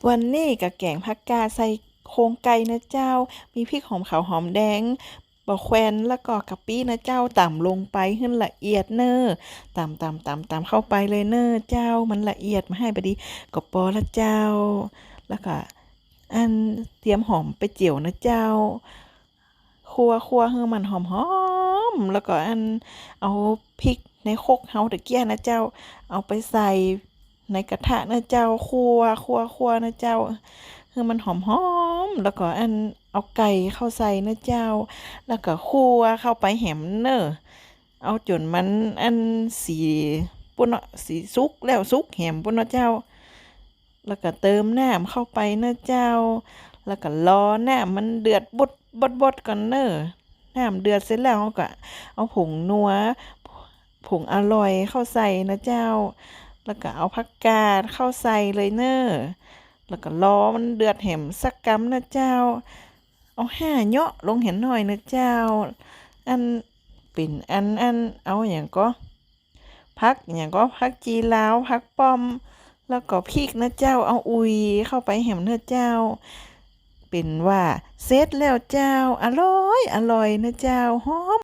ວັນນີ້ກະແກງຜັກກາດໃສ່ໂຄງໄກ່ນະເຈົ້າ, ມີພິກຫອມຂາວຫອມແດງ, ບໍ່ແຄວນ ແລ້ວກໍກະປິນະເຈົ້າ, ຕຳລົງໄປໃຫ້ລະອຽດເນີ, ຕຳໆໆໆເຂົ້າໄປເລີຍເນີເຈົ້າ, ມັນລະອຽດມາໃຫ້ບາດນີ້ກໍພໍລະເຈົ້າ. ແລ້ວກະອັນຕຽມຫອມໄປຈຽວນະເຈົ້າ. ຂົ້ວໆໃຫ້ມັນຫອມໆ ແລ້ວກໍອັນເອົາພິກໃນຄົກເຮົາຕະເກີ້ນະເຈົ້າ ເອົາໄປໃສ່ໃນກະທະນະເຈົ້າ, ຂົ້ວໆໆນະເຈົ້າ ໃຫ້ມັນຫອມໆ ແລ້ວກໍອັນເອົາໄກ່ເຂົ້າໃສ່ນະເຈົ້າ ແລ້ວກໍຂົ້ວເຂົ້າໄປແຮມເນີ ເອົາຈົນມັນອັນສີພຸ້ນເນາະ ສີສຸກແລ້ວສຸກແຮມພຸ້ນເນາະເຈົ້າ. ແລ້ວກໍເຕີມນ້ຳເຂົ້າໄປເນີເຈົ້າ ແລ້ວກໍລໍນ້ຳມັນເດືອດບົດໆໆກ່ອນເນີ. ນ້ຳເດືອດເສັດແລ້ວ ເຮົາກໍເອົາຜົງນົວ ຜົງອະລ່ອຍເຂົ້າໃສ່ນະເຈົ້າ ແລ້ວກໍເອົາຜັກກາດເຂົ້າໃສ່ເລີຍເນີ ແລ້ວກໍລໍມັນເດືອດແຮມສັກກຳນະເຈົ້າ. ເອົາຫາເຍາະລົງແຮມໜ້ອຍນະເຈົ້າ. ອັນເປັນອັນ ອັນເອົາຫຍັງກໍ ຜັກຫຍັງກໍ ຜັກຈີລາວ ຜັກປ້ອມ ແລ້ວກໍພິກນະເຈົ້າ ເອົາອຸ່ຍເຂົ້າໄປແຮມເນີເຈົ້າ. ເປັນວ່າເສັດແລ້ວເຈົ້າ ອະລ່ອຍ ອະລ່ອຍນະເຈົ້າ ຫອມ